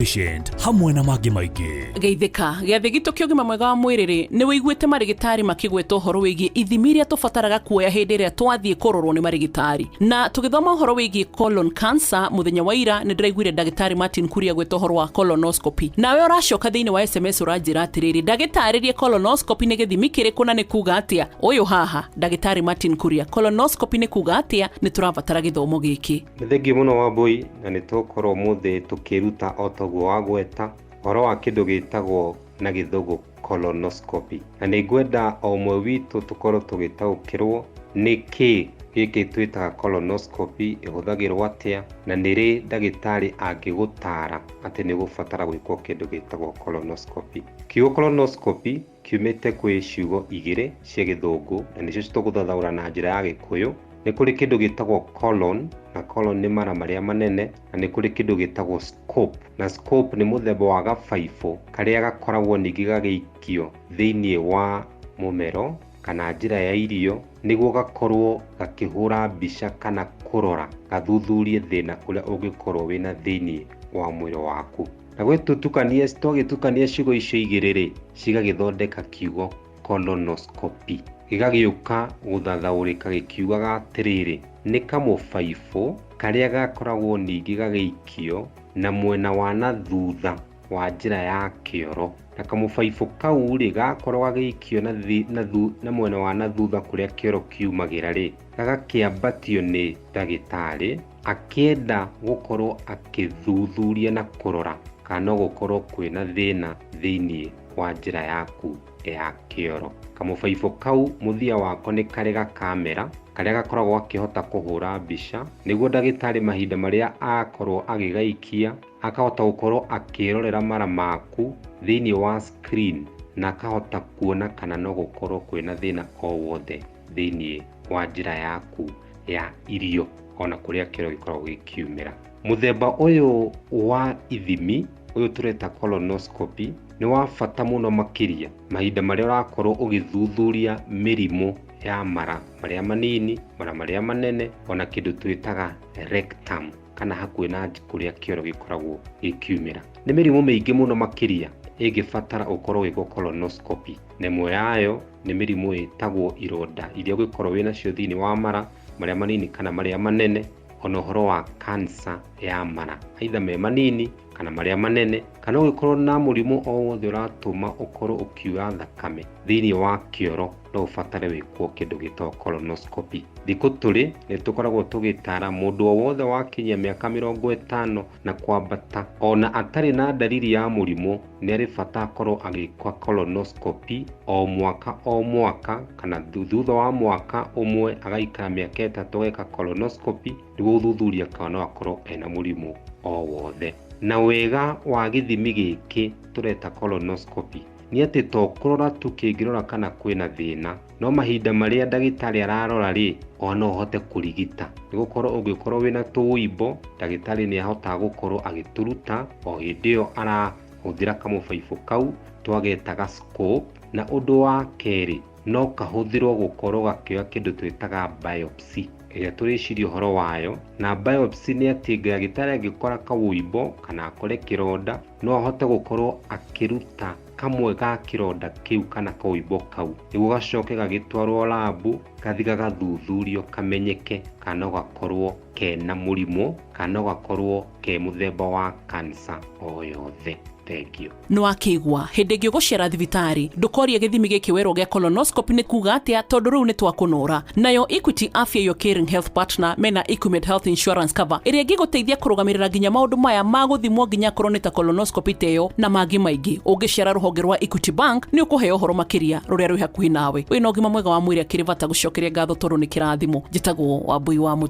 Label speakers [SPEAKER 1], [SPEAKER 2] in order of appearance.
[SPEAKER 1] Patient hamwe na mangĩ maingĩ.
[SPEAKER 2] Geithĩka gĩathĩ gitũ kĩa ũgima mwega wa mwĩrĩ rĩ, nĩ wĩiguĩte marĩgĩtarĩ makĩgweta ũhoro wĩgiĩ ithimi iria tũbataraga kuoya hĩndĩ ĩrĩa twathiĩ kũrorwo nĩ marĩgĩtarĩ. Na tũgĩthoma ũhoro wĩgiĩ colon cancer mũthenya wa ira, nĩ ndĩraiguire ndagĩtarĩ Martin Kuria agweta ũhoro wa colonoscopy. Nawe ũracoka thĩinĩ wa SMS ũranjĩra atĩrĩrĩ, ndagĩtarĩrie colonoscopy nĩ gĩthimi kĩrĩkũ na nĩ kuga atĩa? Ũyũ haha ndagĩtarĩ Martin Kuria, colonoscopy nĩ kuga atĩa? Nĩ tũrabatara gĩthomo gĩkĩ.
[SPEAKER 3] Nĩ thengiũ mũno Wambũi, na nĩ tũgũkorwo ũmũthĩ tũkĩruta o toguo wagweta ũhoro wa kĩndũ gĩtagwo na Gĩthũngũ colonoscopy. Na nĩ ngwenda o ũmwe witũ tũkorwo tũgĩtaũkĩrwo nĩ kĩ gĩkĩ twĩtaga colonoscopy, ĩhũthagĩrwo atĩa, na nĩ rĩ ndagĩtarĩ angĩgũtara atĩ nĩ ũgũbatara gwĩkwo kĩndũ gĩtagwo colonoscopy. Kiugo colonoscopy kiumĩte kwĩ ciugo igĩrĩ cia Gĩthũngũ, na nĩcio tũgũthathaũra na njĩra ya Gĩkũyũ. Nĩ kũrĩ kĩndũ gĩtagwo colon, na colon nĩ mara marĩa manene, na nĩ kũrĩ kĩndũ gĩtagwo scope, na scope nĩ mũthemba wa gabaibũ karĩa gakoragwo ningĩ gagĩikio thĩinĩ wa mũmero kana njĩra ya irio, nĩguo gakorwo gakĩhũra mbica kana kũrora gathuthurie thĩna ũrĩa ũngĩkorwo wĩna thĩinĩ wa mwĩrĩ waku. Na twagĩtukania ciugo icio igĩrĩ rĩ, cigagĩthondeka kiugo colonoscopy. Gĩgagĩũka gũthathaũrĩka gĩkiugaga atĩrĩrĩ, nĩ kamũbaibũ karĩa gakoragwo ningĩ gagĩikio na mwena wa na thutha wa njĩra ya kĩoro. Na kamũbaibũ kau rĩ, gakorwo gagĩikio na mwena wa na thutha kũrĩa kĩoro kiumagĩra rĩ, gagakĩambatio nĩ ndagĩtarĩ akĩenda gũkorwo akĩthuthuria na kũrora kana no gũkorwo kwĩna thĩna thĩinĩ wa njĩra yaku ya kĩoro. Kamũbaibũ kau mũthia wako nĩ karĩ gakamera karĩa gakoragwo gakĩhota kũhũra mbica, nĩguo ndagĩtarĩ mahinda marĩa akorwo agĩgaikia akahota gũkorwo akĩrorera mara maku thĩinĩ wa screen, na akahota kuona kana no gũkorwo kwĩna thĩna o wothe thĩinĩ wa njĩra yaku ya irio, ona kũrĩa kĩoro gĩkoragwo gĩkiumĩra. Mũthemba ũyũ wa ithimi ũyũ tũreta colonoscopy nĩ wa bata mũno makĩria mahinda marĩa ũrakorwo ũgĩthuthuria mĩrimũ ya mara marĩa manini, mara marĩa manene, ona kĩndũ twĩtaga rectum, kana hakuhĩ na kũrĩa kĩoro gĩkoragwo gĩkiumĩra. Nĩ mĩrimũ mĩingĩ mũno makĩria ĩngĩbatara ũkorwo ũgĩkwo colonoscopy, na ĩmwe yayo nĩ mĩrimũ ĩtagwo ironda iria ũngĩkorwo wĩnacio thĩinĩ wa mara marĩa manini kana marĩa manene, ona ũhoro wa cancer ya mara, either me manini kana marĩa manene, kana ũngĩkorwo na mũrimũ o wothe ũratũma ũkorwo ũkiura thakame thĩinĩ wa kĩoro, no ũbatare wĩkwo kĩndũ gĩtagwo colonoscopy. Thikũ tũrĩ nĩ tũkoragwo tũgĩtara mũndũ o wothe wakinyia mĩaka 50 na kwambata, ona atarĩ na ndariri ya mũrimũ, nĩ arĩ bata akorwo agĩkwa colonoscopy o mwaka o mwaka, kana thutha wa mwaka ũmwe agaikara mĩaka 3 ageka colonoscopy nĩguo gũthuthuria kana no akorwo ena mũrimũ o wothe. Na wega wa gĩthimi gĩkĩ tũreta colonoscopy nĩ atĩ to kũrora tu kĩngĩrora kana kwĩna thĩna, no mahinda marĩa ndagĩtarĩ ararora rĩ, ona no ũhote kũrigita, nĩ gũkorwo ũngĩkorwo wĩna tũũimbo, ndagĩtarĩ nĩ ahotaga gũkorwo agĩtũruta o hĩndĩ ĩyo arahũthĩra kamũbaibũ kau twagetaga scope. Na ũndũ wa kerĩ, no kahũthĩrwo gũkorwo gakĩoya kĩndũ twĩtaga biopsy ĩrĩa tũrĩciria ũhoro wayo. Na biopsy nĩ atĩ ndagĩtarĩ angĩkora kaũimbo kana akore kĩronda, no ahote gũkorwo akĩruta kamwe ga kĩronda kĩu kana kaũimbo kau, nĩguo gacoke gagĩtwarwo labu, gathi gagathuthurio kamenyeke kana no gakorwo kena mũrimũ kana no gakorwo ke mũthemba wa cancer o yothe. Thank you.
[SPEAKER 2] Nĩ wakĩigua hĩndĩ ĩngĩ ũgũcera thibitarĩ, ndũkorie gĩthimi gĩkĩ werwo gĩa colonoscopy nĩ kuga atĩa, tondũ rĩu nĩ twakũnora. Nayo Equity Afya, your caring health partner, mena Equimed Health Insurance Cover ĩrĩa ĩngĩgũteithia kũrũgamĩrĩra nginya maũndũ maya ma gũthimwo, nginya akorwo nĩ ta colonoscopy ta ĩyo na mangĩ maingĩ. Ũngĩcera rũhonge rwa Equity Bank nĩ ũkũheo ũhoro makĩria rũrĩa rwĩ hakuhĩ nawe. Wĩna ũgima mwega wa mwĩrĩ akĩrĩ bata gũcokeria ngatho tondũ nĩ kĩrathimo. Njĩtagwo Wambui wa Mũtu.